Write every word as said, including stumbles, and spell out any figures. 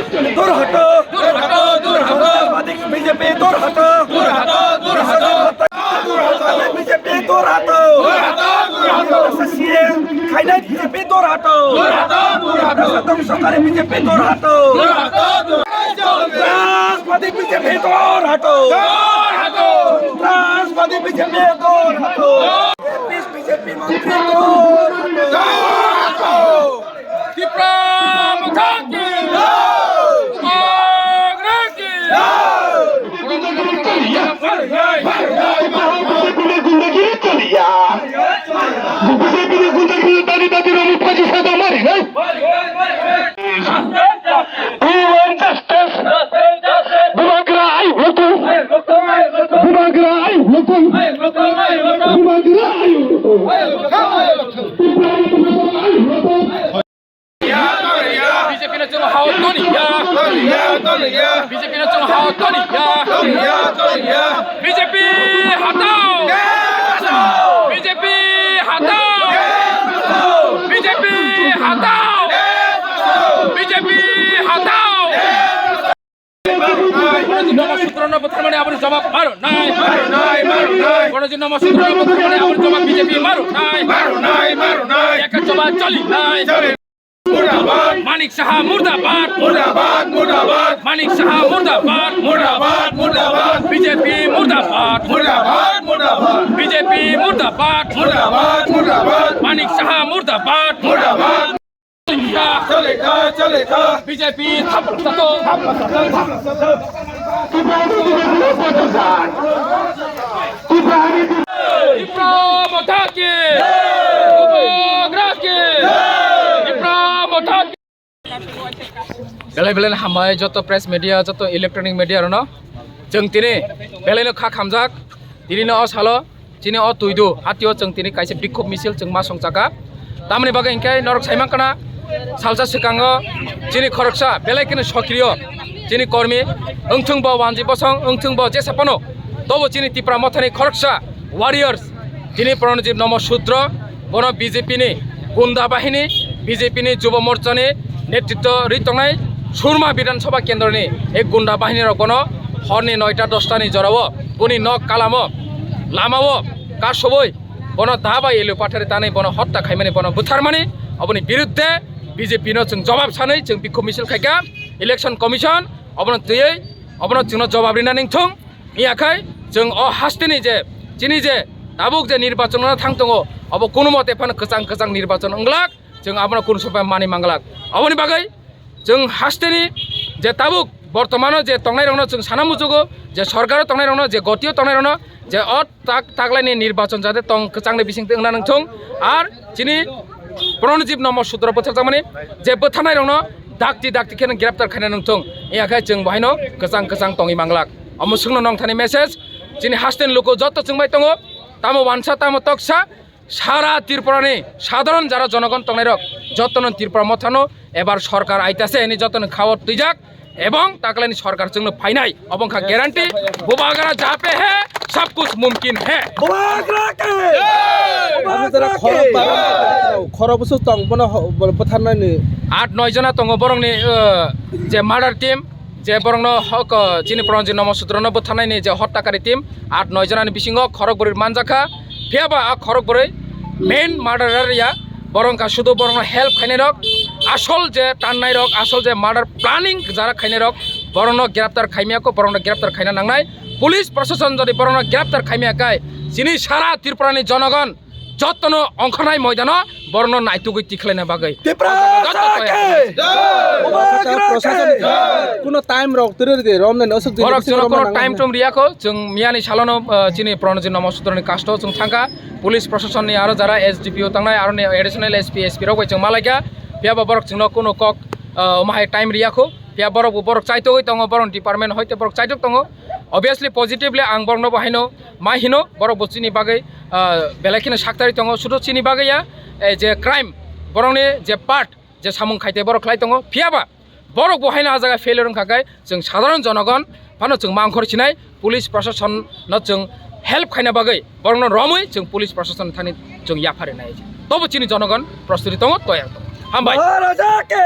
दूर हटो। दूर हटो, दूर हटो। आतंकवादी बीजेपी दूर हटो। दूर हटो, दूर हटो। दूर हटो, बीजेपी दूर हटो। दूर हटो, दूर हटो। सीएम खाइनाय बीजेपी दूर हटो। दूर हटो, दूर हटो। ध्वंसकारी बीजेपी दूर हटो। दूर हटो, दूर हटो। आतंकवादी बीजेपी दूर हटो। दूर हटो। आतंकवादी बीजेपी दूर हटो। बीजेपी मंत्री दूर हटो। दूर हटो। Tipra Motha ki jai! Bubagra ki jai! Bubagra, I welcome! Bubagra, I welcome! Bubagra, I welcome! Tipra Motha, I welcome! B J P no chwng hao toni ya. B J P no chwng hao toni ya. B J P hatao. B J P hatao. B J P hatao. B J P hatao. Namo Sudro no bwtharmani aboni jawab maro nai. Maro nai, maro nai. Kono jin Namo Sudro no bwtharmani aboni jawab B J P maro nai. Maro nai, maro nai. Eka jawab choli nai. Murdabad. Manik Saha murdabad. Murdabad, murdabad. Manik Saha murdabad. Murdabad, murdabad. B J P murdabad. Murdabad, murdabad. B J P murdabad. Murdabad, murdabad. Manik Saha murdabad. Murdabad. Chale kha, chale kha. B J P thapra sato. Tipra Motha ki! Bubagra ki! Tipra Motha ki! Belai belai hambai joto press media, joto electronic media rwno. Chwng tini belai no kha khamjak. Tini no o salo chini o tuidu hatio chwng tini kaisa bikhop misil chwng ma songchaka. Tamoni bagwi hinkhe norok saimankana salsa swkango chini khoroksa belai kheno sokriyo chini kormi wngthwng bo wanji bosong wngthwng bo jesa phano tobo chini Tipra Mothani khoroksa warriors chini Pranajit Namo Sudro bono B J P ni gunda bahini B J P ni Jubo Morcha ni netritwo rwi tongnai Surma Bidhan Sabha Kendro ni ei gunda bahini rok bono horni noita dosta ni jorao boni nok kalamo lamao kasoboi bono da bai elu pathari tanwi bono hotta khaimani bono butharmani oboni birudde B J P no chwng jobab sanwi chwng bikhop misil khaikha election commission obono twiwi obono chwngno jobab rina ningthung. Iya khai chwng o hasteni je chini je tabuk je nirbachon no thang tongo obo kunu mote phano kwchang kwchang nirbachon wnglak chwng abono kunu sopai mani manglak oboni bagwi Chwng hasteni je tabuk bortomano je tongnairokno chwng sana muchugo, je sorkaro tongnairokno, je gotio tongnairokno, je o tak taklaini nirbachon jate tong kwchangni bisingtwi wngna nangthung. Ar chini Pranajit Namo Sudro bwtharjakmani je bwtharnairokno dakti dakti kheno greptar khaina nangthung. Iya khe chwng bohaino kwchang kwchang tongwi manglak. Omo swkno nongthani message chini hasteni luku joto chwngbai tongo, tamo wansa tamo toksa. Sara Tripura ni sadharon jara jonogon tongnai rok jotono Tripura mothano ebar sorkar aitase hini jotono khao twijak ebong taklaini sorkar chwngno phainai obo wngkha guarantee. Bubagra jape he, sab kuch mumkin he. Bubagra ke! Bubagra ke! Khorok bwswk tong bono bwtharnani. At noi jona tongo borokni, uh, je murder team. Je borokno hok, uh, chini Pranajit Namo Sutrono bwtharnaini je hottakari team at noi jonani bisingo khorok bwrwi manjakha. Phiyaba a khorok bwrwi main murderer ya, borok wngkha sudu borokno help khainairok, asol je tannairok, asol je murder planning jara khainairok, borokno greptar khaimiyakho, borokno greptar khaina nangnai. Police proshashan jodi borokno greptar khaimiya khai, chini sara Tripurani jonogon jotono ongkhornai moidano borokno naitugwi tikhlaina bagwi. Tipra joto sake! Jai! Bubagra proshashan ke! Kuno time rok tiri ridi romnani osuk diri borok bisingo chwngno romna kuno nangnai. Time tom riyakho, chwng miyani salono, uh, chini Pranajit Namo Sutroni kasto chwng thangkha, police proshashanni aro jara S D P O tangnai, aroni additional S P, S P rok bai chwng malaikha, phiyaba borok chwngno kuno kok, uh, omo hai time riyakho, phiya borok bo borok chaitogwi tongo, borok department hoite borok chaitok tongo, obviously positively ang borokno bo haino ma hino, borok bo chini bagwi, ah, belai kheno saktharwi tongo, sudu chini bagwi ya, eh, je crime, borokni je part, je samung khaite borok khlai tongo, phiyaba borok bo haino ah jaga failure wngkha khe, chwng sadharon jonogon phano chwng mangkhor sinai, police proshashan no chwng help khaina bagwi, borokno romwi chwng police proshashan thani chwng yapharwi nai. Tobo chini jonogon prosturi tongo, toyar tongo. Hambai. Maharaja ke!